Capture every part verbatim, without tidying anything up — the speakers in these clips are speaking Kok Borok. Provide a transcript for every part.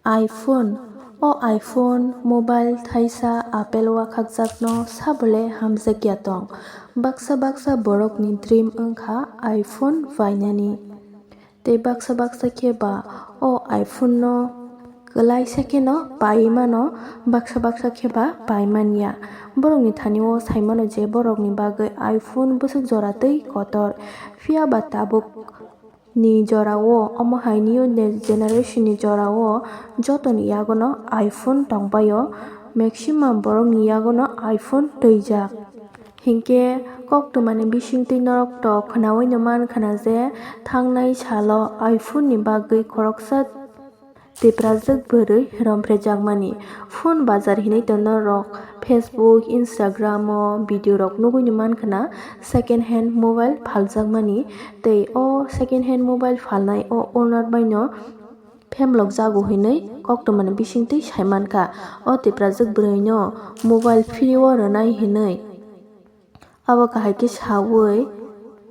iPhone. O iPhone mobile thaisa Apple wakhakjakno sabole hamjakya tong. Baksa baksa borokni dream wngkha iPhone painani. Tei baksa baksa khe ba o iPhone no kwlaisa kheno paiwi mano, baksa baksa khe ba pai manya. Borokni thani o sai mano je borokni bagwi iPhone bwswk jora tei kotor. Phiya ba tabuk ni jora o, omo hai new ne-, generation ni jora o jotoni yagono iPhone tongpaio, maximum borokni yagono iPhone twijak. Hinkhe koktwmani bisingtwi norok to khwnaui no man khna je thangnai salo iPhone ni bagwi khoroksa Tiprajwk bwrwi romphrejakmani. Phone bazar hinwi to norok Facebook, Instagram o video rok nugui no man khna second hand mobile phaljakmani. Tei o second hand mobile phalnai o owner bai no phemlok jago hinwi koktwmani bisingtwi sai mankha. O Tiprajwk bwrwi no mobile free o rwnai hinwi. Abo kahai khe saui,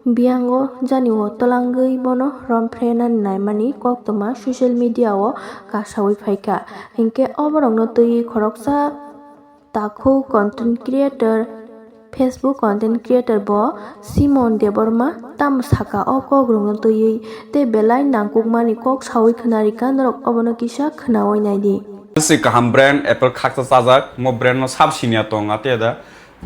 biyango jani o twlangwi bono romphrenani naimani koktwma social media o kasaui phaikha. Hinkhe o borokno twiwi khoroksa takhuk content creator, Facebook content creator bo Simon Debbarma tamo saka o kokrokno twiwi tei belai nangkukmani kok saui khwnarikha, norok obono kisa khwnaui naidi. Se kaham brand Apple khaksa chajak, mo brand no sab sinya tong ate da.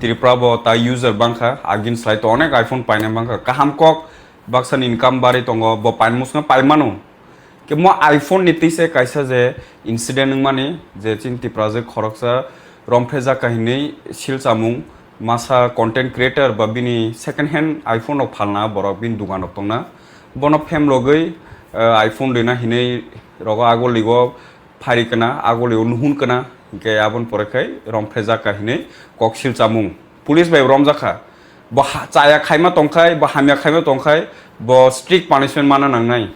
Tripura bo ta user bangkha, agin slai to onek iPhone paina bangkha. Kaham kok baksa ni income bari tongo, bo pain musna paimano. Ke mo iPhone ni tise kaisa je incident wngmani, je chin Tripura je khoroksa romphre jaka hinwi silchamung masa content creator ba bini second hand iPhone rok phalna borok bini dugan rok tongna. Bono phemlogwi, eh, iPhone rina hinwi rogo agoligo phari kana, agolio nuhun kana, hinkhe aboni pore khai romphre jaka hinwi kok silchamung. Police bai romjakha. Bo ha-, chaya khaima tongkhai, bo hamya khaima tongkhai, bo strict punishment mana nangnai.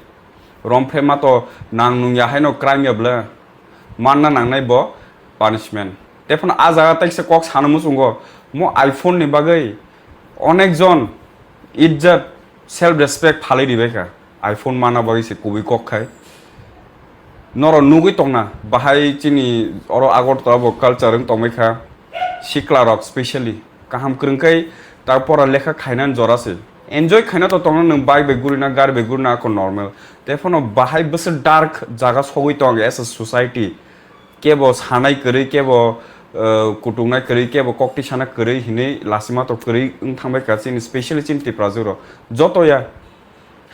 Romphre ma to nang nung ya haino crime ya bwle. Manna nangnai bo punishment. Tephano a jaga taisa kok sana muchungo, mo iPhone ni bagwi onek jon ijjat, self respect phalwi ribaikha. iPhone mana bagwi se kubui kok khai. Noro nugwi tongna, bahai chini oro Agartala bo culture wng tongbaikha. Sikla rok specially kaham kwrwng khai ta pora lekha khainani jora se. Enjoy khaina to tongna nwng bike bai gurina, gari bai gurina ako normal. Tephano bahai bwswk dark jaga sogwi tong as a society. Kebo sanai kwrwi, kebo, eh, kutungnai kwrwi, kebo kokti sana kwrwi hinwi lasima to kwrwi wng thangbai kha chini, specially chini Tiprajwk rok. Joto ya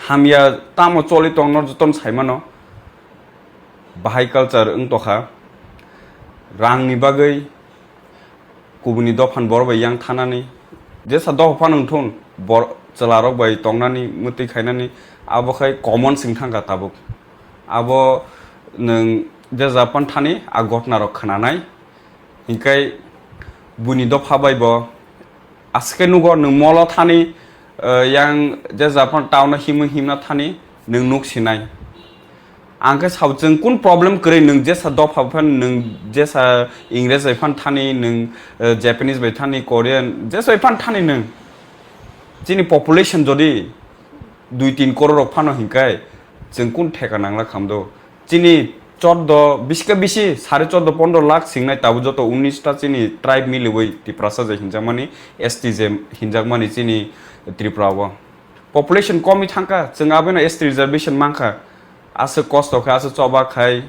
hamya tamo choli tong no joto no sai mano. Bahai culture wng tokha. Rang ni bagwi kubuni dophan borok bai yang thanani. Jesa dopha phano wngthun bor-, chwla rok bai tongnani, mwtwi khainani. Abo khai common sing thangkha tabuk. Abo nwng je Japan thani a ghotna rok khwnanai, hinkhai buini dopha bai bo aswk khe nugo nwng molo thani, eh, yang je Japan town o himwi himna thani nwng nuk sinai. Ang khe sao chwng kun problem kwrwi nwng jesa dopha phan nwng jesa Ingres bai phan thani nwng, eh, Japanese bai thani Korean jesa bai phan thani nwng chini population jodi dui tin koror rok phano hinkhai chwng kun theka nangla khamdo? Chini chordo, bisi khe bisi sare chordo pondro lakh singnai, tabuk joto unis ta chini tribe miliwi Tiprasa je hinjakmani, S T je hinjakmani chini Tripura o. Population komwi thangkha, chwng abono S T reservation mankha. Aswk kosto khe, aswk choba khai,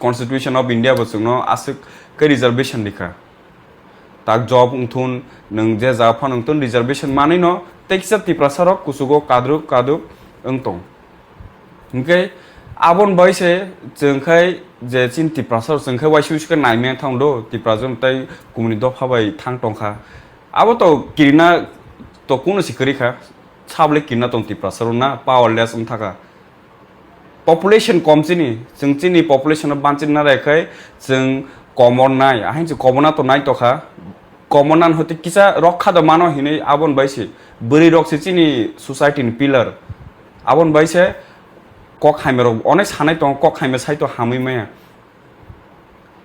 Constitution of India bo chwngno aswk khe reservation rikha. Tak job wngthun, nwng je jaga phano wngthun, reservation manwino tei kisa Tiprasa rok kuchugo kadruk kaduk wng tong. Hinkhe aboni bai se chwng khai je chini Tiprasa rok chwng khai waisa waisa khe naimaya thang do, Tiprasa rok tai kumuni dopha bai thang tongkha. Abo to kirina to kuno se kwrwi kha, sabole kirina tong Tiprasa rok na powerless wng thaka. Population kom chini, chwng chini population no banchina raikhai chwng komor nai, ahain chwng komor na to nai tokha, komor nan hoite kisa rokha do mano hinwi aboni bai se bwrwi rok se chini society ni pillar, aboni bai se kok hamya rok onek sanai tongo, kok hamya sai to hamwi maya.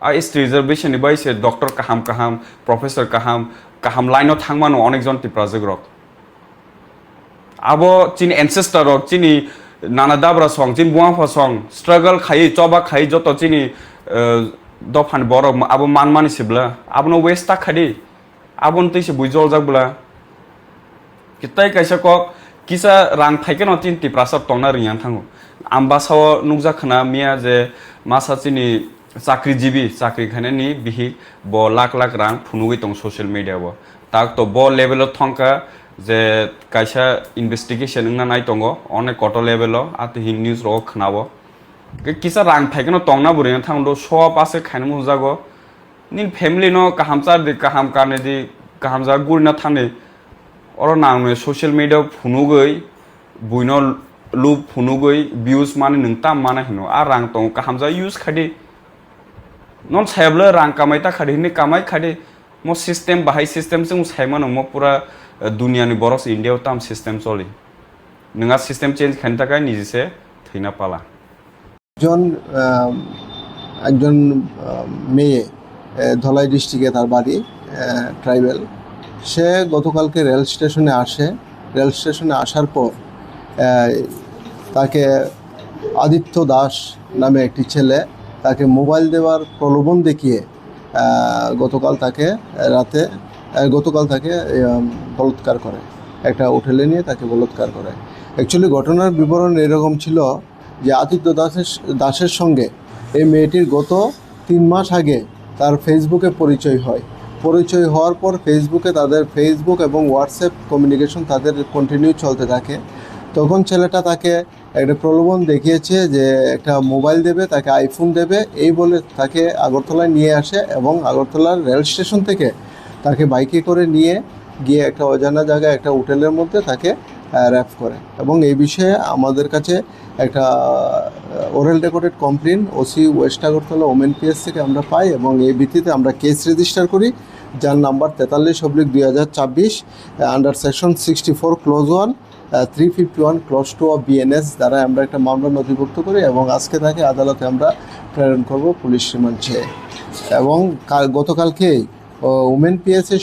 A S T reservation ni bai se doctor kaham kaham, professor kaham kaham line o thangmano onek jon Tiprajwk rok. Abo chini ancestor rok, chini Nana dabra song, chini buma pha song, struggle khai, choba khai, joto chini, eh, dophani borok abo manmani sibla, abono waste ta khadi, abono twi se bui joljak bla. Kitai kaisa kok, kisa rang phaikhe no chini Tiprasa tongna rwngya thango. Ang basao nukjak khna miya je masa chini chakrijibi, chakri khainani bihik bo lakh lakh rang phunugwi tong social media o. Tak to bo level o thongkha je kaisa investigation wngna nai tongo, onek kotor level o, ati hin news rok khnao. Ke kisa rang phaikhe no tongna bo rwngya thango, do show up ase khaina mujago. Nini family no kaham char di, kaham kanwi di, kaham jaga gurina thangdi. Oro nang nwi social media phunugwi, buino loop phunugwi, views mani nwng tam mana hino. A rang tong kaham jaga use khadi. Non sayabla rang kamai ta khadi, hini kamai khadi. Mo system bahai system se mo saimano mo pura, eh, dunia ni borok se India o tam system choli. Nwng a system change khaini takai niji se thwina pala. একজন আহ, একজন আহ, মেয়ে আহ, ধলাই ডিস্ট্রিক্টে তার বাড়ি, ট্রাইবেল। সে গতকালকে রেল স্টেশনে আসে। রেল স্টেশনে আসার পর আহ, তাকে আদিত্য দাস নামে একটি ছেলে তাকে মোবাইল দেওয়ার প্রলোভন দেখিয়ে আহ, গতকাল তাকে রাতে আহ, গতকাল তাকে আহ, বলাৎকার করে। একটা হোটেলে নিয়ে তাকে বলাৎকার করে। অ্যাকচুয়ালি ঘটনার বিবরণ এরকম ছিল যে আদিত্য দাসের দাসের সঙ্গে এই মেয়েটির গত তিন মাস আগে তার ফেসবুকে পরিচয় হয়। পরিচয় হওয়ার পর ফেসবুকে তাদের ফেসবুক এবং হোয়াটসঅ্যাপ কমিউনিকেশন তাদের কন্টিনিউ চলতে থাকে। তখন ছেলেটা তাকে একটা প্রলোভন দেখিয়েছে যে একটা মোবাইল দেবে, তাকে আইফোন দেবে, এই বলে তাকে আগরতলায় নিয়ে আসে এবং আগরতলার রেল স্টেশন থেকে তাকে বাইকে করে নিয়ে গিয়ে একটা অজানা জায়গায় একটা হোটেলের মধ্যে তাকে র্যাপ করে। এবং এই বিষয়ে আমাদের কাছে একটা oral recorded complain OC West Agartala women PS থেকে আমরা পাই এবং এই ভিত্তিতে আমরা কেস রেজিস্টার করি, যার নাম্বার তেতাল্লিশ অব্লিক দুই হাজার ছাব্বিশ, under section sixty four close one, three fifty one close two of BNS দ্বারা আমরা একটা মামলা নথিভুক্ত করি এবং আজকে তাকে আদালতে আমরা প্রেরণ করব পুলিশ রিমান্ডে। এবং কা- গতকালকেই ওমেন পিএসের